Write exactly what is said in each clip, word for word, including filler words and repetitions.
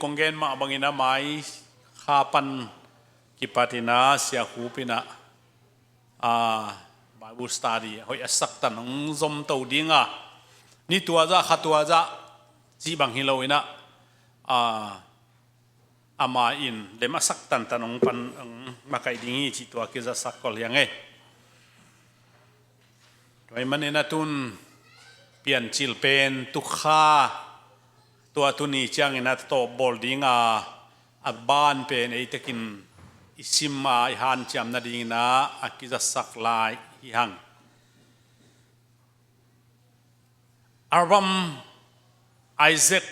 Kong gen mah bangin a mai kha pan kipatin a siakhup in a, a, Bible study hoih a saktan hong zomto ding a, ni tua zah kha tua zah cih bang hi lo in a, a, ama in lem a sak tantan hong pan hong makaih ding hi cih tua kizatsak kol hi hang e. Tua ahih manin a tun Piancil pen tu kha, tua tuni ciangin a tawp bawl ding a, a ban pen ei tekin i sim a i hanciam nadingin a, a kizatsak lai hi hang. Abraham, Isaac,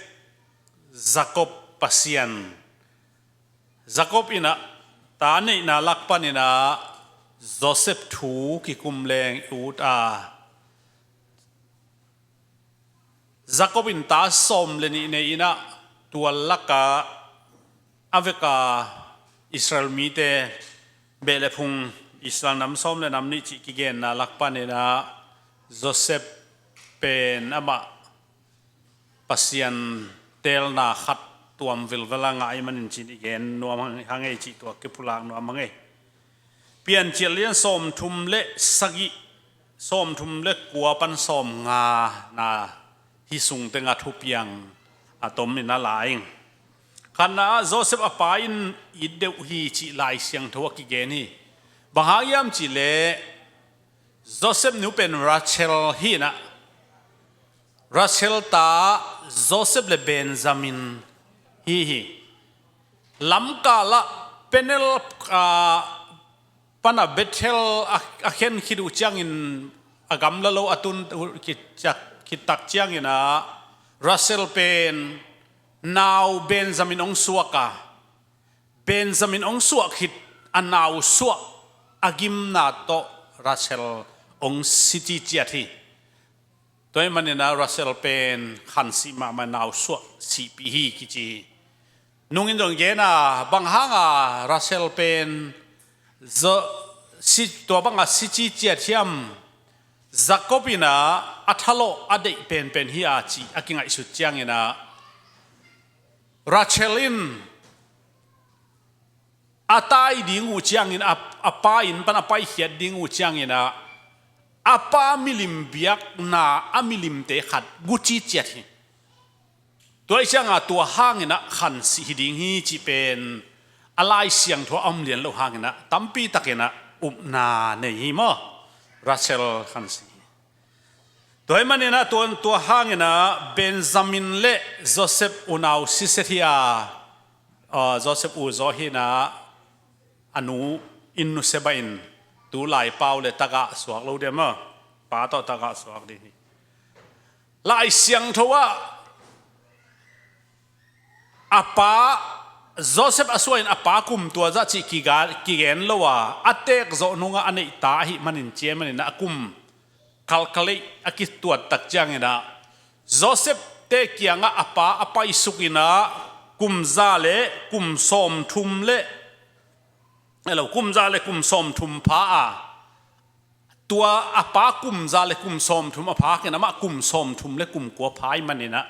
Jacob Pasian. Jacob in a ta neihna lak panin a Joseph thu kikum leng i ut a, Jacob in ta sawm le nih nei in a, tua lak a a vek a Israel mite beh le phung, Israel nam sawm le nam nih cih kigenna lak panin a Joseph pen amah Pasian teelna khat tuam vilvel a ngah ahih manin ci-in i gen nuam hang, hang ei cih tua kipulak nuam hang ei. Piancil lian sawmthum le sagih, sawmthum le kua pan sawmnga na hi sung teng a thupiang a tom in a la ing. Khatna ah Joseph a pa in it deuh hi cih Lai Siangtho a kigen hi. Bang hang hiam cih leh Joseph nu pen Rachel hi in a, Rachel ta Joseph le Benjamin hi hi. Lamkal ah Peniel, ah, pan a Bethel a, a khen khit uh ciangin a gamla lo a tun uh khit ciat, khit tak ciangin a Rachel pen nau Benjamin hong suak a, Benjamin hong suak khit a nau suah a gimna tawh Rachel hong si ci ciat hi. Tua ahih manin a Rachel pen khansih mahmah, nau suah sihpih hi kici hi. Nungin zong gen a, bang hang a Rachel pen zo-, si, tua bang a si ci ciat hiam, Jacob in a a thalawh a deih penpen hi a cih a kingaihsut ciangin a Rachel in a tai ding uh ciangin a, a pa inn pan a paikhiat ding uh ciangin a, a pa milim biakna a milimte khat guci ciat hi. Tua ahih ciangin a tua hangin a khansih hi ding hi cih pen a Lai Siangtho a om lian loh hangin a tampi takin a upna nei hi maw? Rachel khansih hi. Tua ahih manin a tua, tua hangin a Benjamin le Joseph unau siset hi a, a, Joseph u zaw hi in a, a nu in nu Sheba in tu lai pau le tagah suak lo ding maw? Pa tawh tagah suak ding hi. Lai Siangtho ah a pa, Joseph a suah in a pa kum tua zah cih kiga-, kigen lo a, a teek zawh nungah a neih ta ahih manin, ci ahih manin a kum calculate a kituat tak ciangin a, Joseph te kiangah a pa a paisuk in a, kum za le kum sawmthum le, hello, kum za le kum sawmthum pha a, tua a pa kum za le kum sawmthum a phak in amah kum sawmthum le kum kua pha ahih manin a,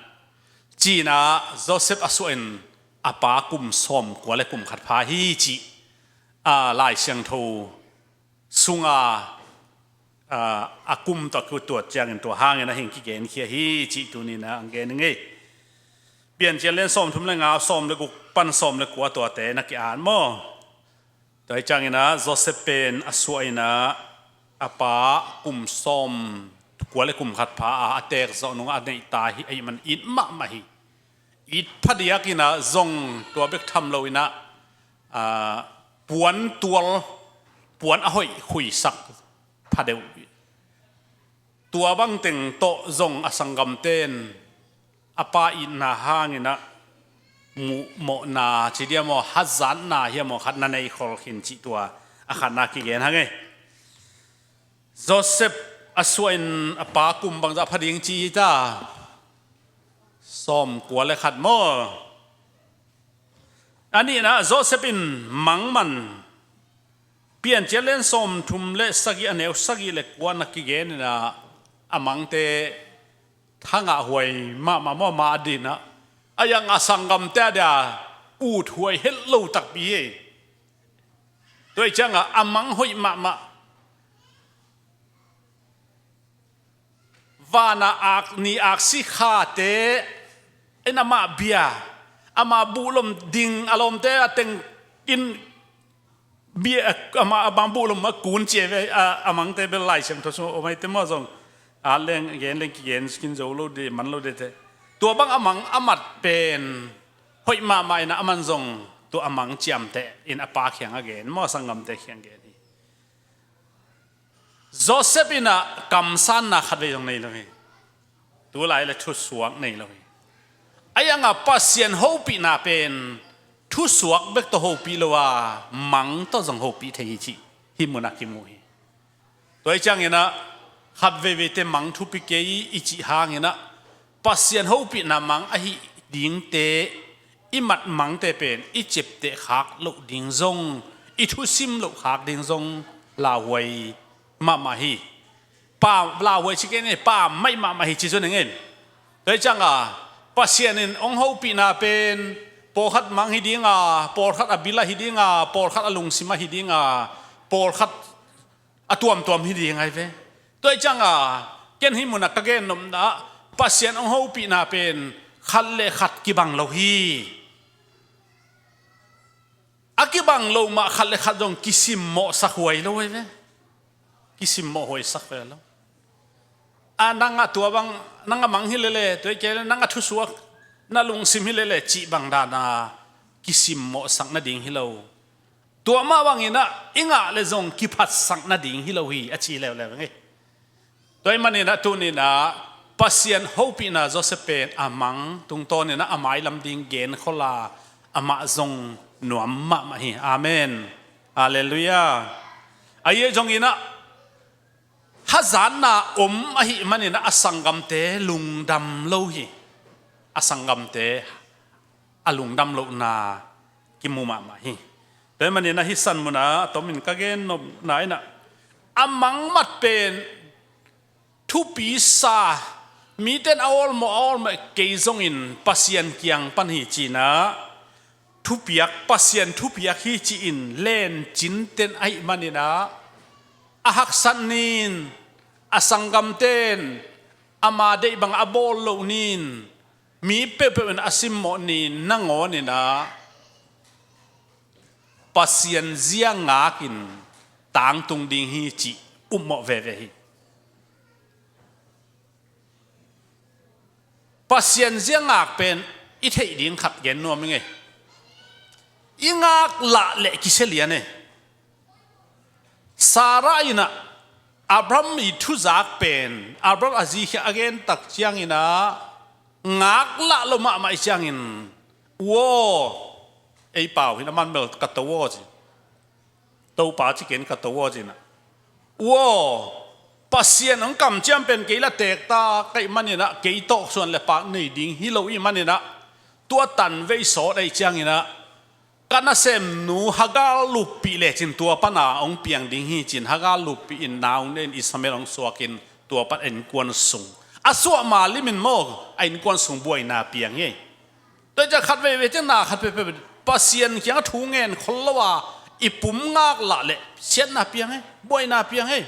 ci-in a Joseph a suah in a pa kum sawmkua le kum khat pha hi cih, a, Lai Siangtho sunga, a, a kum tawh kituat ciangin tua hangin a hing kigenkhia hi cih tuni-in a hong gen ing ei. Piancil lian sawmthum le nga, sawm le guk pan sawm le kua tuate na ki-at maw? Tua ahih ciangin a Joseph pen a suah in a, a pa kum sawmkua le kum khat pha a, a teek zawh nungah a neih ta hi, ahih man it mahmah hi. It phadiak in a zong tua bek tham lo in a, a, puan tual, puan a hoih khuisak pha deuh. Tua bang teng tawh zong a sanggamte in a pa itna hangin a muhmawhna ci diam aw, hazatna hiam aw, khat na nei khol khin cih tua a khatna kigen hang ei. Joseph a suah in a pa kum bangzah pha ding ci hi ta? Sawmkua le khat maw? A nihna ah Joseph in mangman, Piancil lian sawmthum le sagih, a neu sagih le kua na kigen in a, a mangte thangah huai mahmah maw, ama adingin a, A iang a sanggamte a dia uthuai het lo takpi hi. Tua i ciangah a mang hoih mahmah. Vana ak ni aksi khate in amah bia, amah buhlom ding a lawmte a teng in bia, amah, amah buhlom a kun cia ve, a, a mangte bel Lai Siangtho sung om aite maw zong. A leng gen leng kigen skin zo lo de, man lo de te. Tua bang a mang a mat pen hoih mahmah in a man zong tua a mang ciamteh in a pa khiang a gen maw, sanggamte khiang gen hi. Joseph in a kamsanna khat vei zong nei lo hi. Tulai le thusuak nei lo hi. A iang a Pasian hopihna pen thusuak bek tawh hopih lo a, mang tawh zong hopih thei hi cih hih munah kimu hi. Tua i ciangin a khat veiveite mang thupi kei i cih hangin a Pasian hopihna mang ahi dingte, i mat mangte pen i ciapteh khak loh ding zong, i thusim loh khak ding zong lauhuai mahmah hi. Pa lauhuai ci kei ni, pa maih mahmah hi ci zun ing in. Tua i cianga Pasian in hong hopihna pen pawlkhat mang hi dinga, pawlkhat a bil a hi dinga, pawlkhat a lungsim a hi dinga, pawlkhat a tuamtuam hi ding ahi ve. Tua i cianga ken hih munah ka gen nopna ah Pasian hong hopihna pen khat le khat kibang lo hi. A kibang lo mah khat le khat zong kisimmawhsak huai lo ahi ve. Kisimmawh huaisak ve lo. A nang a tua bang, nang a mang hi lele, tua i kei le nang a thusuak, na lungsim hi lele cih bang dana kisimmawhsak nading hi lo. Tua mah bangin ah i ngah le zong kiphatsak nading hi lo hi a ci leuleu ing ei. Tua i manin ah tunin ah Pasian hopihna Joseph pen a mang tungtawnin ah a mailam ding gen khol a, amah zong nuam mahmah hi. Amen. Halleluiah. Ahi zongin ah hazatna om ahih manin ah a sanggamte lungdam lo hi. A sanggamte a lungdam lohna kimu mahmah hi. Tua i manin ah hih san munah a tomin ka gen nopna in ah a mangmat pen thupi sa, mite in a awlmawh a awlmawh kei zongin Pasian kiang pan hi ci-in ah thupiak, Pasian thupiak hi ci-in lencin ten ahih manin ah a haksat nin, a sanggamte in ama deih bang a bawl loh nin, mi peuhpeuh in a simmawh nin nangawnin ah Pasian zia ngakin tangtung ding hi cih upmawh veve hi. Pasian zia ngak pen i theih ding khat gen nuam ing ei. I ngak lah leh kisia lian ei. Sarah in ah Abraham i thuzak pen, Abraham a zi khiang a gen tak ciangin ah ngak lah lo mahmah i ciangin, u aw, ei pau hin a man bel ka to aw ci. Topa ci ken ka to aw ci-in ah, u aw, Pasian hong kamciam pen kei la teek ta ka hih manin ah kei tawh suan le pak nei ding hi lo i hih manin ah tua tanvei sawt ahih ciangin ah ka nasemnu Hagar luppih lecin tua pana hong piang ding hi ci-in Hagar luppih in nau ne in Ishmael hong suakin tua pan innkuan sung a suah ma limin maw a innkuan sung buaina piang hi. Tua ciang khat veivei ciang na khat peuhpeuh Pasian kiangah thu ngen khol lo a i pum ngak lah leh siatna piang hi, buaina piang hi.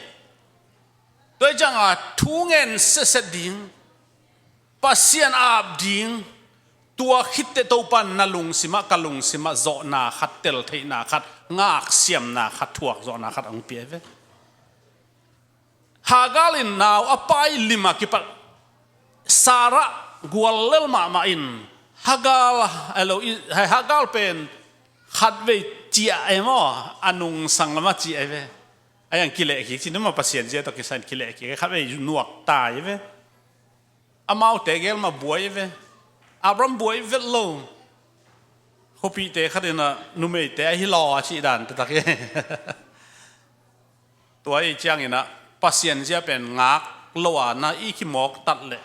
Tua ciangah thu ngen setset ding, Pasian ap ding, tua khitteh Topa in na lungsimah ka lungsimah zawhna khat, teltheihna khat, ngaksiamna khat, thuak zawhna khat a hong pia hi ve. Hagar in nau a pai lim a kipat Sarah guallel mahmah in Hagar, a lo i, Hagar pen khatvei ciah e maw, a nungsang lamah ciah e ve. A iang kilehkik cin maw, Pasian zia tawh kisai in kilehkik, khatvei nuak tai ve. Amaute gel mah buai ve. Abraham buai vet lo. Khuapihte khat in ah numeite ahi law a cih dan taktak hi. Tua i ciangin ah Pasian zia pen ngak lo a na i kimawk tat leh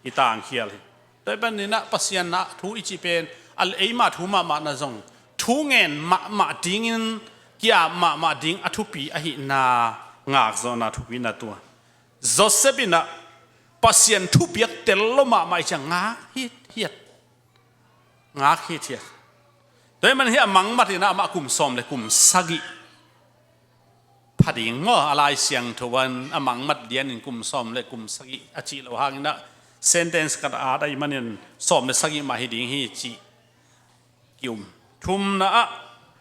i tangkhial hi. Tua i panin ah Pasian ah thu i cih pen a eima thu mahmah na zong thu ngen mahmah dingin ki-ap mahmah ding a thupi ahihna ngakzawhna thupi na tua. Joseph in ah Pasian thupiak tel lo mahmah i ciang ngak hithiat. Ngak hi thia. Tua hi man hi a mangmat in amah kum sawm le kum sagih pha ding maw? A Lai Siangtho ah a mangmat lian in kum sawm le kum sagih a cih lo hangin ah sentence khat a at ahih manin sawm le sagih mah hi ding hi cih ki-um. Thumna ah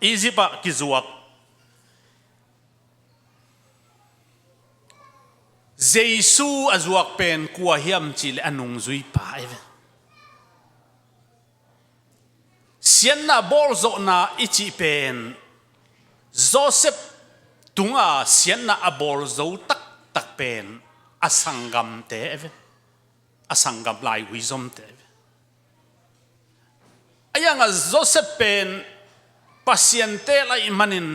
Egypt ah kizuak. Jesu a zuak pen kua hiam cih leh a nungzuipa hi ve. Siatna bawlzawhna i cih pen Joseph tunga siatna a bawlzo taktak pen a sanggamte hi ve. A sanggam laigui zomte hi ve. A iangah Joseph pen Pasian teel ahih manin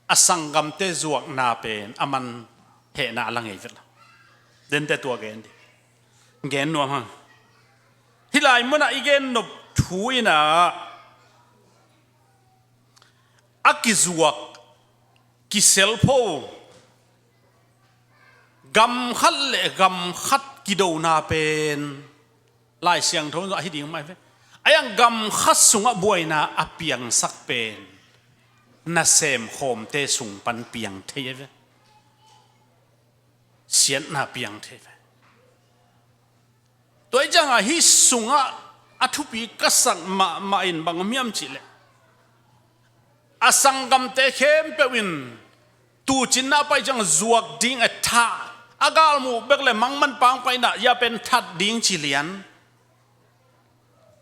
a sanggamte zuakna pen a man hehna a la ngei vet lo. Dente tua gen di. Gen nuam hang. Hih lai munah i gen nop thu in ah a kizuak, kiselpho, gam khat le gam khat kidona pen Lai Siangtho in zong ahi ding mah hi ve. A iang gam khat sungah buaina a piangsak pen nasem khawmte sung pan piang thei hi ve. Siatna piang thei hi ve. Tua hi ciangah hih sungah a thupi ka sak mahmah in bang om hiam cih leh a sanggamte khempeuh in tuucinna a pai ciang zuak ding a thah, a galmuh bek le mangman pangpaina ia pen that ding ci lian.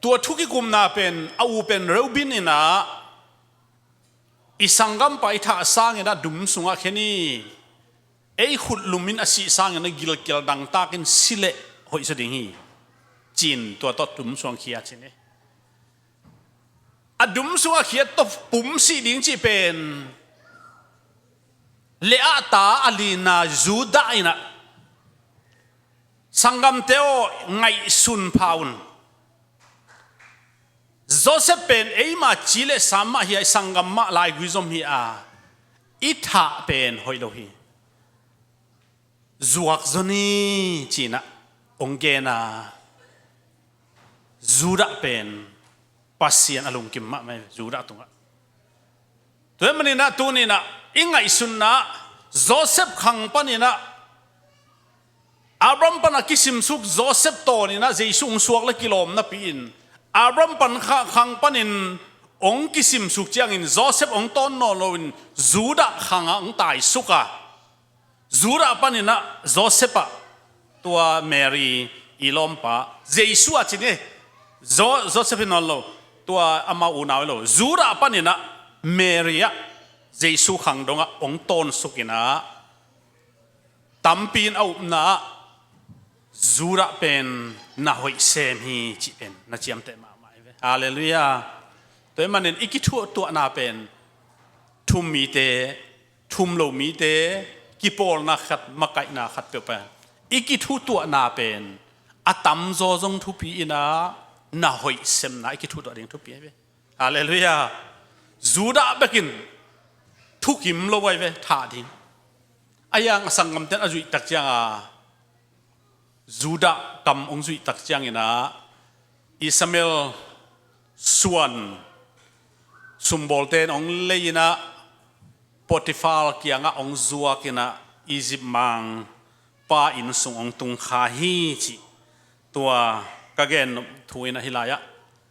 Tua thu kikumna pen a u pen Reuben in ah i sanggampa i thah sangin ah dum sungah khia ni. Ei khutlum in a sih sangin ah gilkial dangtakin si leh hoih zaw ding hi, ci-in tua tawh dum sungah khia ci ni. A dum sungah khiat tawh pum sih ding cih pen Leah ta a lina Judah in ah sanggamte aw, ngaihsun pha un. Joseph pen eima ci le sam mah hi a, i sanggam mah laigui zom hi a, i thah pen hoih lo hi. Zuak zaw ni, ci-in ah hong gen a, Judah pen Pasian a lungkim mahmah hi, Judah tungah. Tua hi manin ah tuni-in ah i ngaihsunna ah Joseph khang panin ah Abraham pan a kisimsuk Joseph tawnin ah Jesu hong suak le kilawm napi-in Abraham pan kha-, khang panin hong kisimsuk ciangin Joseph hong tawn nawn loin Judah khang ah hong taisuk a, Judah panin ah Joseph ah, tua Mary i lawmpa, Jesu a ci ni, Jo-, Joseph hi nawn lo, tua amau unau hi lo, Judah panin ah Mary ah Jesu khang dongah hong tawnsuk in ah tampi in a upna ah Judah pen na hoih sem hi cih pen na ciamteh mahmah hi ve. Halleluiah. Tua hi manin i kithuahtuahna pen thu-um mite, thu-um lo mite, kipawlna khat, makaihna khat peuh pen i kithutuahna pen a tamzaw zong thupi in ah na hoih semna i kithutuah ding thupi ahi ve. Halleluiah. Judah bekin thukim lo ahi ve, thah ding. A iang a sanggamten a zuih tak cianga Judah kam hong zuih tak ciangin ah Ishmael suan sumbawlte in hong lei in ah Potiphar kiangah hong zuak in ah Egypt mangpa inn sung hong tung kha hi cih tua ka gen thu in ah hih lai-ah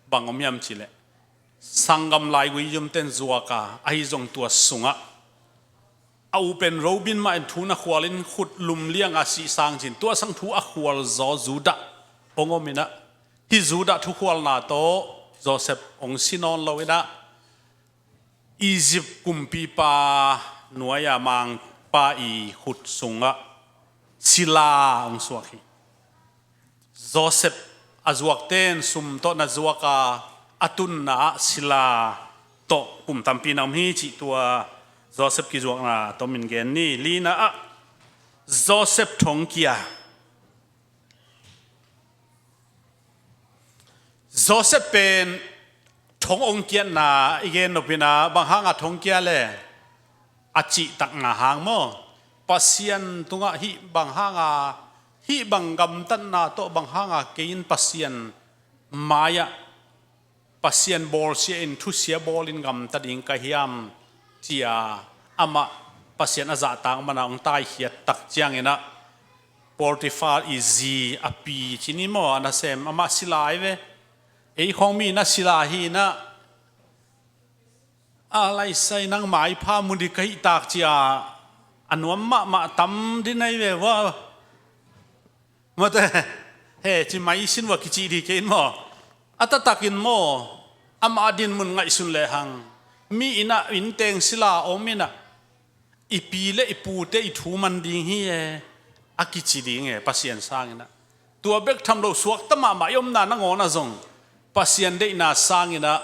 bang om hiam cih leh sanggam laigui zomten zuak a, ahi zong tua sungah a u pen Reuben mah in thu na khualin khutlum lianga sih sangin tua sang thu a khual zaw Judah hong om in ah, hih Judah thukhualna tawh Joseph hong si nawn lo in ah Egypt kumpipa nuai-a mangpa i khut sungah sila hong suak hi. Joseph a zuakten sum tawh na zuak a, a tunna ah sila tawh kum tampi na om hi cih tua Joseph kizuakna tawh min gen ni. Lina ah Joseph thongkia. Joseph pen thong hong kiatna i gen nop in ah bang hanga thongkia le a cihtakna hang maw? Pasian tungah hih bang hanga, hih bang gamtatna tawh bang hanga kei in Pasian mai-ah Pasian bawlsia in thusia bawlin gamta ding ka hiam, ci-a amah Pasian a zahtak mana hong taikhiat tak cianginah Potifar i zi a pi ci ni maw, a nasem, amah sila hi ve. Ei khawng mi na sila hi inah, a laisai nang maipha mu ding ka hih tak ci-a a nuam mahmah tam ding ahi ve vua. Mate, he, ci mai sin vua kici ding kei in maw? A taktakin maw, amah a dinmun ngaihsun lehang, mi inah innteng sila om inah, i pi le i pute i thu man ding hi e, a kici ding e, Pasian sanginah. Tua bek tham lo, suakta mahmah i omna nangawnah zong Pasian deihna sanginah,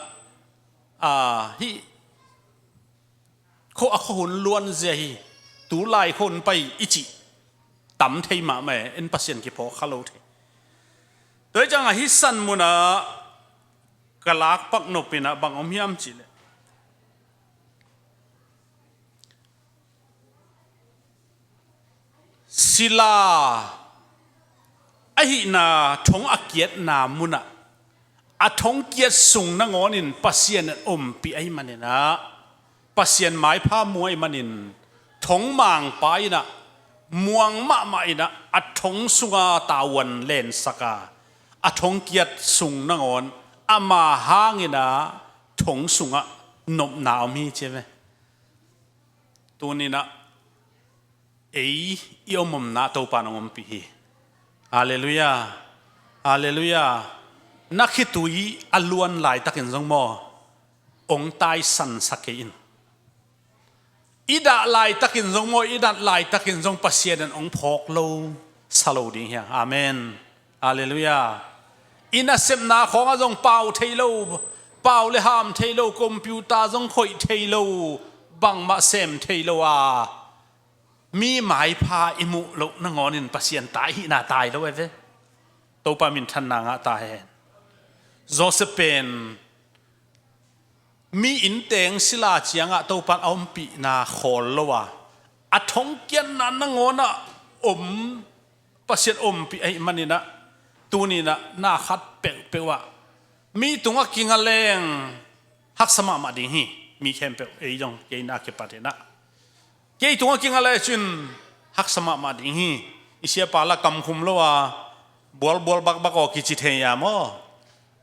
a, hih khua, a khua hun luanzia hi, tulai khua hun pai i cih tam thei mahmah e, en Pasian kiphawk kha lo thei. Tua hi ciangah hih san munah ka lakpak nop inah bang om hiam cihleh, sila ahihna thong a kiatna munah, a thong kiat sung nangawnin Pasian in ompih ahih maninah, Pasian maipha mu ahih manin, thong mangpa inah, muang mahmah inah, a thong sunga tavuan lensaka, a thong kiat sung nangawn ama hanginah thong sungah nopna om hi, ci ve. Tuninah ei i om omna Topa in hong ompih hi. Halleluiah. Halleluiah. Na khitui a luan laitakin zong maw, hong taisansak kei in. I dah laitakin zong maw, i dat laitakin zong Pasian in hong phawk lo sa lo ding hi hang. Amen. Halleluiah. I nasepna khawngah zong pau thei lo, pau le ham thei lo, computer zong khoih thei lo, bangmah sem thei lo a, mi maipha i muh loh nangawnin Pasian ta ihihna tai lo e ve. Topa minthanna ngah ta hen. Joseph pen mi innteng sila ciangah Topa in a ompihna khawl lo a, a thongkiatna nangawnah om, Pasian ompih ahih maninah, tuninah na khat peuhpeuh ah mi tungah kinga leng haksa mahmah ding hi. Mi khempeuh, ei zong kei na kipat inah, kei tungah kinga le cin haksa mahmah ding hi. I siapa la kamkhum lo a, bualbual bakbak aw kici thei a maw?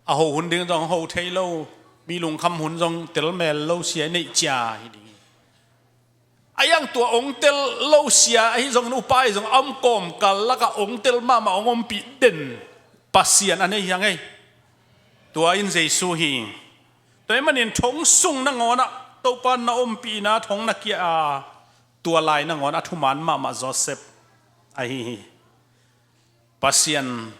A ho hun ding zong ho thei lo, mi lungkham hun zong telmel lo sia i neih cia hi ding hi. A iang tua ong tel lo sia ahi zongin upa ahi zong a om kawmkal lakah ong tel mahmah ong ompih den Pasian a nei hi hang ei. Tua in Jesu hi. Tua ahih manin thong sung nangawnah Topa na ompihna thong na kia a, tua lai nangawn a thuman mahmah Joseph ahi hi. Pasian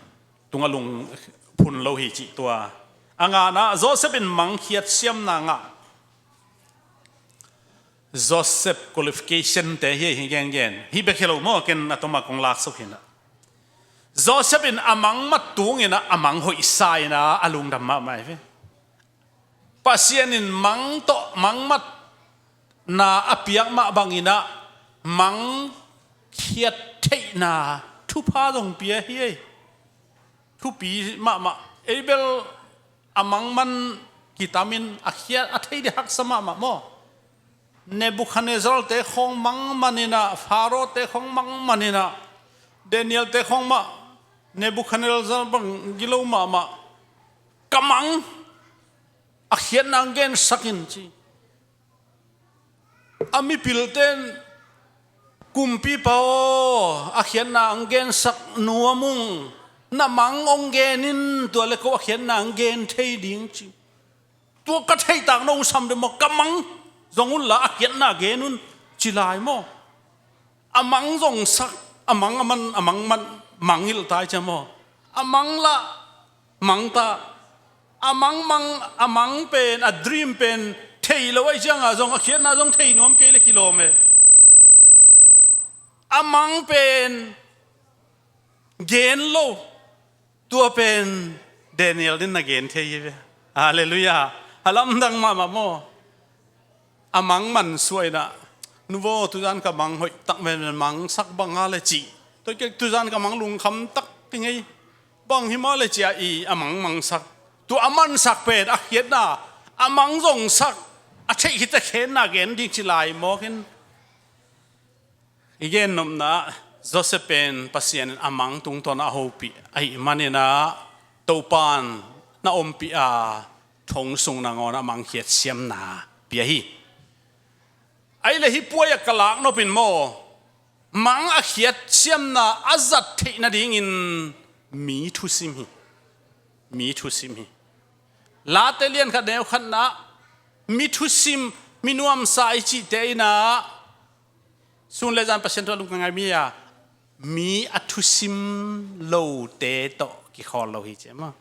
tungah lungphun lo hi cih tua. A ngana, Joseph in mangkhiat siamna ngah. Joseph qualification te hi, hi gengen. Hi bek hi lo maw, ken a toma kong laksuk hi inah. Joseph in a mangmat tunginah a mang hoihsa inah a lungdam mahmah hi ve. Pasian in mang tawh mangmatna a piak mah banginah mangkhiat theihna thupha zong pia hi ei. Thupi mahmah. Ei bel a mangman kitamin a khiat a thei ding haksa mahmah maw? Nebuchadnezzar te khawng mangman inah, Pharaoh te khawng mangman inah, Daniel te khawng mah Nebuchadnezzar bang gilo mahmah. Ka mang, a khiatna ang gensak in ci. A mipilten, kumpipa aw, a khiatna ang gensak nuam ung, na mang ong gen in, tua le ko a khiatna ang gen thei ding ci. Tua ka theihtak no sam de maw, ka mang zong unla a khiatna gen un ci lai maw? A mang zong sak, a mang a man, a mang man, mangngilh tai cia maw? A mang lah mangta, a mang mang, a mang pen, a dream pen thei lo ahi cianga zong a khiatna zong thei nuam kei le kilawm e. A mang pen gen lo, tua pen Daniel din na gen thei hi ve. Halleluiah. A lamdang mahmah maw? A mang man suah inah, nuvo, tuzan ka mang hoih tak menmen, mangsak banga le cih. Tua kek tuzan ka mang lungkham tak ti ngei. Bang hi mah le cia i a mang mangsak. Tua a mansak pen a khiatna, a mangzongsak, a theih khit a khenna gen ding ci lai mawk in. I gennopna ah Joseph pen Pasian in a mang tungtawn a hopih ahih manin ah Topa in na ompih a thong sung nangawn a mangkhiat siamna pia hi. Ahih leh hih puai ah ka lak nop in maw, mang a khiat siamna a zat theih nadingin mi thusim hi. Mi thusim hi. Late lian khat neu khatna ah mi thusim, mi nuamsa i cihte in ah sun le zan Pasian thu a lungkia ngai mi a, mi a thusim lote tawh kikhawl lo hi ci maw.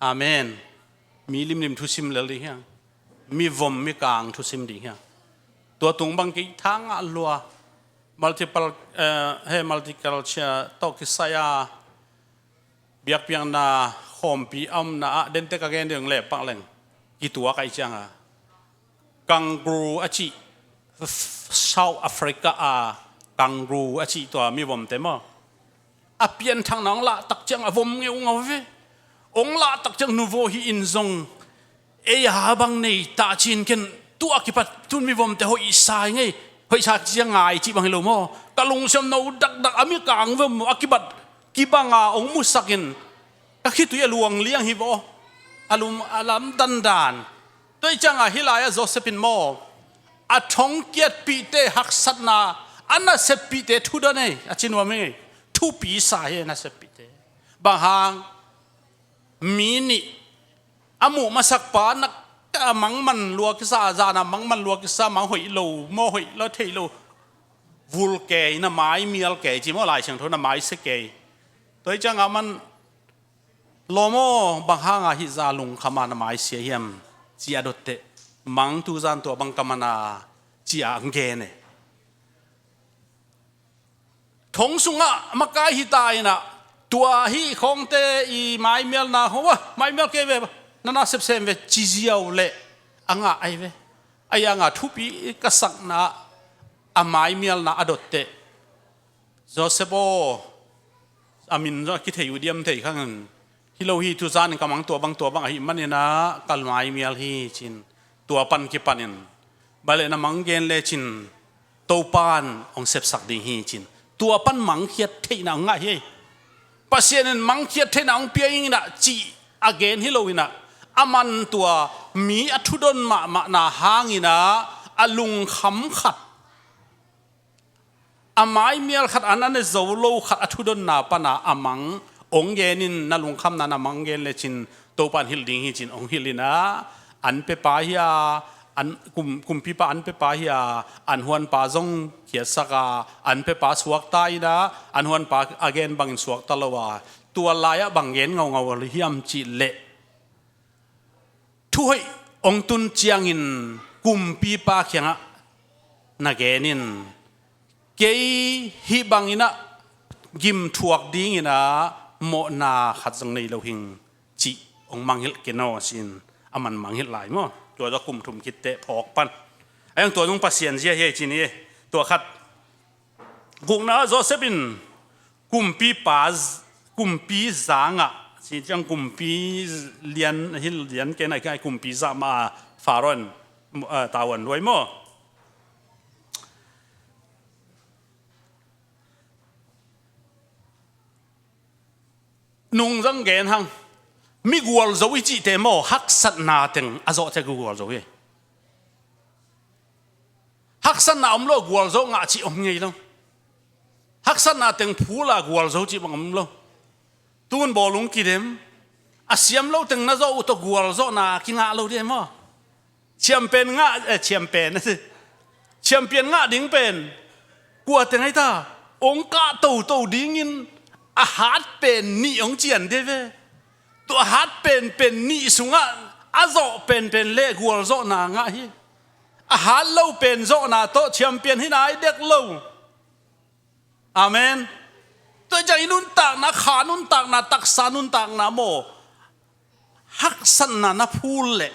Amen. Mi limlim thusim lel ding hiam? Mi vom mi kang thusim ding hiam? Tua tung bang kei tha ngah lua. Multiple, eh, he multiculture tawh kisai a biakpiakna khawmpi a omna ah dente ka gen ding leh pak leng kituak ahih ciang a kangaroo a cih, South Africa a kangaroo a cih tua mivomte maw, a pianthakna hong lahtak ciang a vom ngeungau ve. Hong lahtak ciang nuvo hi in zong ei a bang nei ta cin ken tua kipat tun mivomte hoihsa hi ngei. Hoihsa ciang ngai cih bang hi lo maw? Ka lungsim no dakdak a mi kang ve maw, a kibat kibang a hong musak in ka khitui a luang liang hi vaw. A lum a lam dandan. Tua hi ciang a hih lai-ah Joseph in maw, a thongkiatpihte haksatna, a naseppihte thudon ei, a ci nuam hi ngei. Thupi sa hi a naseppihte. Bang hang? Mi nih a muh masakpa nak a mangman lua kisa, zan a mangman lua kisa, mang hoih lo, maw hoih lo, thei lo. Vul kei, na mai mial kei ci maw, Lai Siangtho na mai sia kei. Tua hi ciang a man lawm aw, bang hang a hih zah lungkham a na mai sia hiam ci a dot teh, mang tu zan tua bang ka man a ci a ang gen e. Thong sungah makai hi ta in ah, tua hih khawngte i maimialna khawng, "Wah, maimial kei ve, na nasep sem ve," ci ziau leh a ngah ahi ve. Ahi a ngah thupi ka sakna ah a maimialna a dot teh, "Joseph aw, a min zong a kithei uh diam thei khang in, hi lo hi, tu zan in ka mang tua bang tua bang ahih manin ah ka maimial hi," ci-in tua pan kipan in, "Bang leh na mang gen lecin Topa in hong sepsak ding hi," ci-in tua pan mangkhiat theihna hong ngah hi. Pasian in mangkhiat theihna hong pia ing in ah cih a gen hi lo in ah, a man tua mi a thudon mahmahna hang in ah a lungkham khat, a maimial khat, an a ne zo lo khat a thudonna pan a a mang hong gen in, na lungkhamna na mang gen lecin Topa in hilh ding hi ci-in hong hilh in ah, an pepa hi a, an kum, kumpipa an pepa hi a, an huanpa zong khiatsak a, an pepa suakta in ah, an huanpa a gen bangin suakta lo a, tua lai-ah bang gen ngaungau hiam cih leh, thuhoih hong tun ciangin kumpipa kiangah na gen in, "Kei hih bangin ah gim thuak dingin ah mawhna khat zong nei lo hing," cih hong mangngilh ken aw ci-in a man mangngilh lai maw. Tua zong kum thum khit teh phawk pan. A hiang tua zong Pasian zia hi ei ci ni. Tua khat, gukna ah Joseph in kumpipa z-, kumpi zangah, ci ciang kumpi lian, hi lian ken a, kumpi zah mah a Faro in, eh, tavuan luai maw. Nung zong gen hang. Mi gualzo i cihte maw, haksatna teng a zawh ciang gualzo hi. Haksatna om lo gualzo ngah cih om ngei lo. Haksatna teng phul a gualzo cih bang om lo. Tun bawlung kidem, a siam lo teng na zawh uh tawh gualzawhna kingah lo ding maw. Champion ngah, eh, champion, champion ngah ding pen kua teng ahi ta, hong kah toto dingin a hat pen nih hong cian ding ve. Tua a hat penpen nih sungah a zawh penpen leh gualzawhna ngah hi. A hat lo pen zawhna tawh champion hi nai dek lo. Amen. Tua ciang i nuntakna, kha nuntakna, taksa nuntakna maw, haksatna na phul leh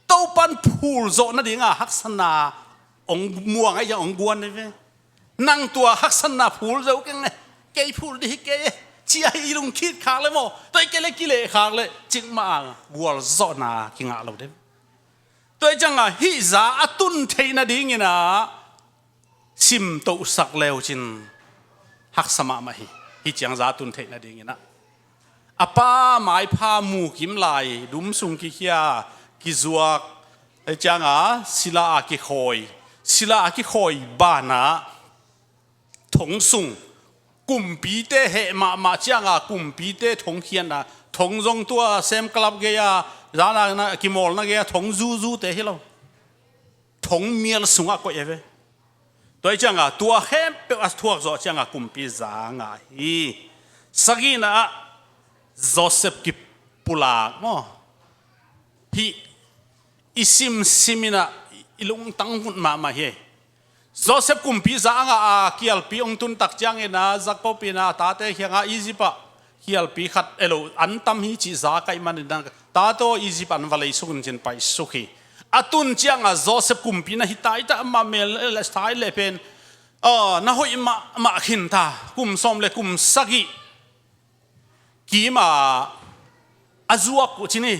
Topan phul zawh nadinga haksatna hong muang ahi ciang hong guan ahi ve. Nang tua haksatna phul zo keng e, kei phul dih hi kei e, Ci-a i lungkhit khak le maw, tua i kei le kileh khak le cikmah a gualzawhna kingah lo deuh. Tua i cianga hih za a tun theih nadingin ah simtohsak leucin haksa mahmah hi. Hih ciang za a tun theih nadingin ah a pa maipha mukim lai dum sung kikhia kizuak, ei cianga sila a kikhawi, sila a kikhawi banah thong sung kumpite heh mahmah cianga kumpite thong khiatna, thong zong tua sem kalap gei-a zana kimawlna gei-a thong zuzute hi lo. Thong mial sungah koih e ve. Tua i cianga tua khempeuh a thuak zawh cianga kumpi za ngah hi. Sagihna ah Joseph kipulak maw? Hih i simsim inah i lungtang vut mahmah hi. Joseph kumpi za a ngah a kialpi hong tuntak ciangin ah Jacob inah a tate khiangah Egypt ah kialpi khat elo an tam hi cih za kaih manin ah tate aw Egypt an va leisuk in cin paisuk hi. A tun ciangah Joseph kumpi na hi taitah amah mel le sai le pen na hoih mahmah khinta kum sawm le kum sagih kima a zuak uh cin hi.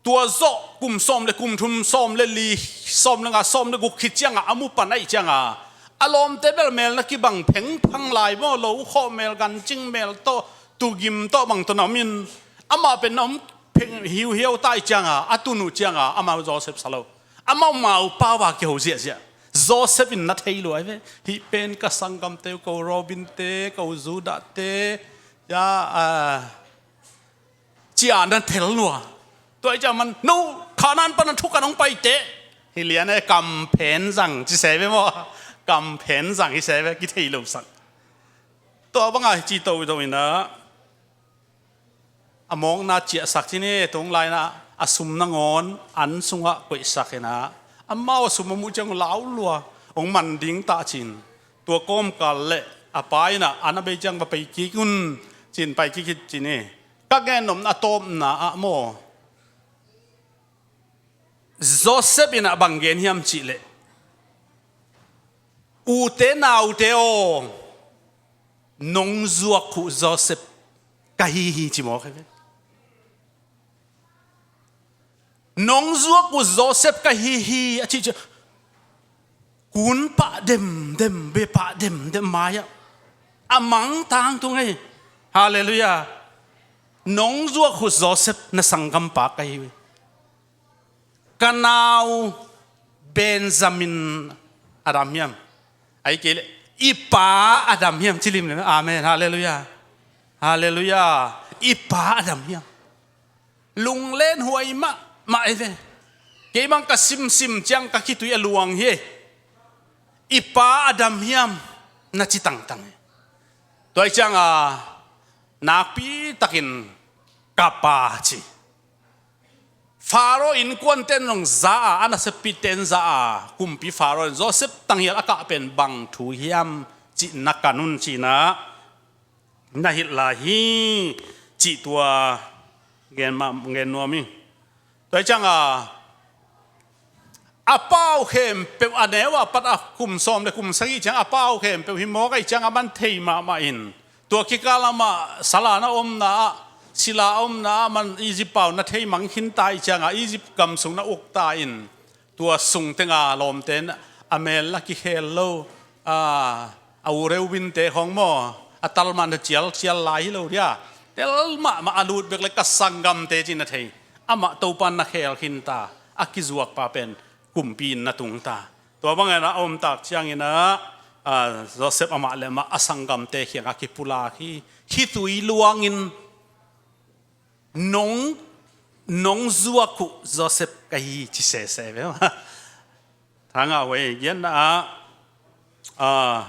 Tua zawh kum sawm le kum thum, sawm le li, sawm le nga, sawm le guk khit cianga a mu pan aih cianga a lawmte bel mel na kibang phengphang lai maw, lo khawh mel, gancing mel tawh, tugim tawh bang tawh na om in amah pen na om pheng hiuhiau ta aih cianga a tun uh cianga amau Joseph sa lo. Amau mau pau a kiho ziahziah. Joseph in na thei lua hi ve. Hih pen ka sanggamte uh, ko Robin te, ko Judah te, ya, a, cia na thel lua. Tua i cia man no Kanaan pan a thukan hong paite. Hi lian e, kamphen zang ci se ve maw? Kamphen zang hi se ve, kithei lo sak. Tua banga ci to to ina a mawkna ciahsak ci ni, tung laina a sum nangawn an sungah koihsak ina amau a sum a muh ciang lau lua hong man ding tah cin. Tua kawmkal le a pa ina an a bei ciang va pai kik un cin pai kik ci ni. Ka gen nopna a tawpna ah maw, Joseph ina bang gen hiam cihleh, ute naute aw, nong zuak uh Joseph ka hi hi ci mawk hi ve. Nong zuak uh Joseph ka hi hi a cih ciang kun pah demdem, be pah demdem mai-ah a mangtang tung ei. Halleluiah. Nong zuak uh Joseph na sanggampa ka hi hi. Ka nau Benjamin a dam hiam? Ai kei le i pa a dam hiam? Cilim le amen. Halleluiah. Halleluiah. I pa a dam hiam? Lunglen huai mahmah ei ve. Kei bang ka simsim ciang ka khitui a luang hi. I pa a dam hiam? Na ci tangtang hi. Tua i cianga nakpi takin ka pa ci. Faro innkuanten zong za a, a nasepiten za a, kumpi Faro in Joseph tanghial a kah pen bang thu hiam cih na kan un cina na hilh lai hi cih tua gen mah gen nuam hi. Tua i cianga a pau khempeuh a neu a pat a kum sawm le kum sagih ciang a pau khempeuh hi mawk a i cianga man thei mahmah in tua kikal amah sala na omna ah sila a omna ah man Egypt pau na thei mang khinta i cianga Egypt gam sung na ukta in tua sung tenga lawmten a mel la kikhel lo a, a u Reubinte khawng maw a talman a cialcial lai hi lo dia. Tel mahmah a lut bek le ka sanggamte cin a thei amah Topan na khel khinta a kizuakpa pen kumpi in na tungta. Tua bangin a omtak ciangin a, a, Joseph amah le amah a sanggamte khiangah kipulak hi. Khitui luangin nong, nong zuak uh Joseph ka hi ci sese ve. Thangah huai gianna ah, a,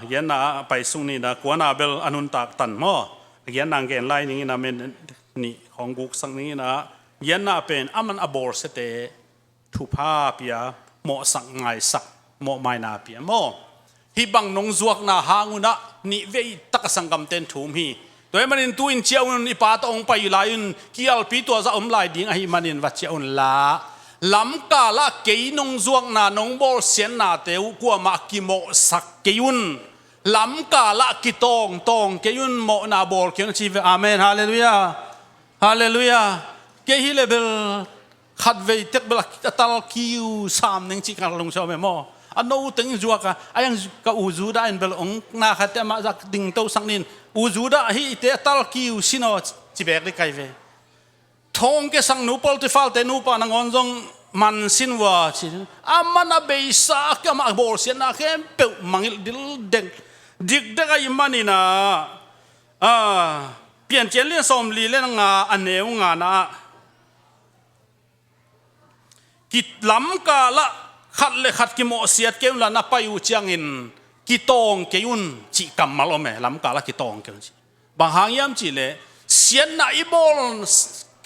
gianna ah paisung nihna kuana bel a nuntak tan maw? Gianna gen lai ningin a men nih khawng guksak ningin a gianna pen a man a bawlsiate thupha pia, mawhsak ngaisak, mawhmaina pia maw? Hih bang nong zuakna hang unah nih vei taka sanggamten thum hi. Tua hih manin tu-in ciah un, i pa tawh hong pai lai un, kialpi tua zah om lai ding ahih manin va ciah unla lamkalah kei nong zuakna nong bawlsiatnate uh kuamah kimawhsak kei un. Lamkal ah kitawngtawng kei un, mawhna bawl kei un a ci ve. Amen. Halleluiah. Halleluiah. Kei hi le bel khatvei tek bel a tal kiu sam ning cih ka lungsim ah om e maw. A no teng in zuak a, a yang ka u Judah in bel ong na khat te amah zak ding to sak ning. U Judah hihte a tal kiu sin aw ci bek ding kai ve. Thong ke sang nu Potifar te nupa nangawn zong man sin uh a ci. Aman a beisa a, amah bawlsiatna khempeuh mangngilh dildek dikdek ahih manin ah, a, Piancil lian sawmli le nga a neu ngana ah, lamkal ah khat le khat kimawhsiat kei un la, na pai uh ciangin kitawng kei un cih kammal om e. Lamkal ah kitawng kei un cih bang hang hiam cih leh, siatna i bawl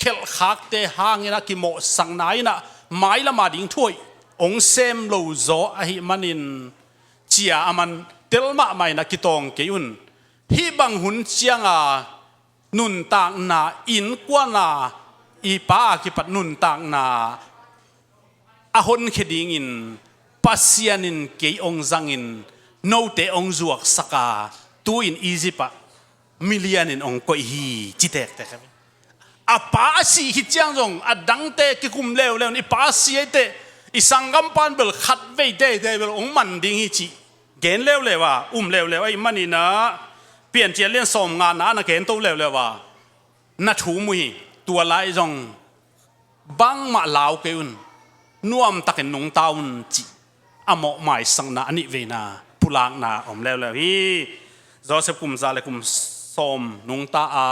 khelhkhakte hangin ah kimawhsakna in ah mailam a ding thu hoih ong sem lo zaw ahih manin, cia a man tel mahmah in ah kitawng kei un. Hih bang hun ciang a nuntakna, innkuan a i pa a kipat nuntakna a honkhia dingin Pasian in kei ong zangin note ong zuaksak a, tu-in Egypt ah milian in ong koih hi, ci tektek. A pa a sih khit ciang zong a dangte kikum leuleu in, i pa a si ei teh i sanggampa in bel khatvei teitei bel ong man ding hi cih gen leuleu a, um leuleu ahih manin ah, Piancil lian sawmngana ah na gen to leuleu a, na thu mu hi. Tua lai zong bangmah lau kei un, nuamtakin nungta un cih a mawh maisakna a nihveina pulakna om leuleu hi. Joseph kum za le kum sawm nungta a,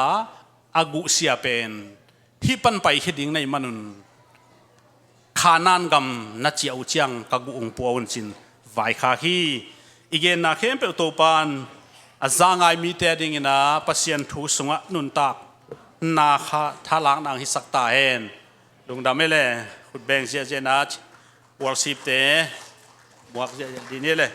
a guh sia pen hih pan paikhia ding na hih manun Kanaan gam na ciah uh ciang ka guh ong pua un cin vaikhak hi. I genna khempeuh Topa'n a za ngai mite a dingin ah Pasian thu sungah nuntakna kha thalakna ang hisak ta hen. Lungdam e le, khut beng ziahziah na, worship te muak ziahziah dih ni le.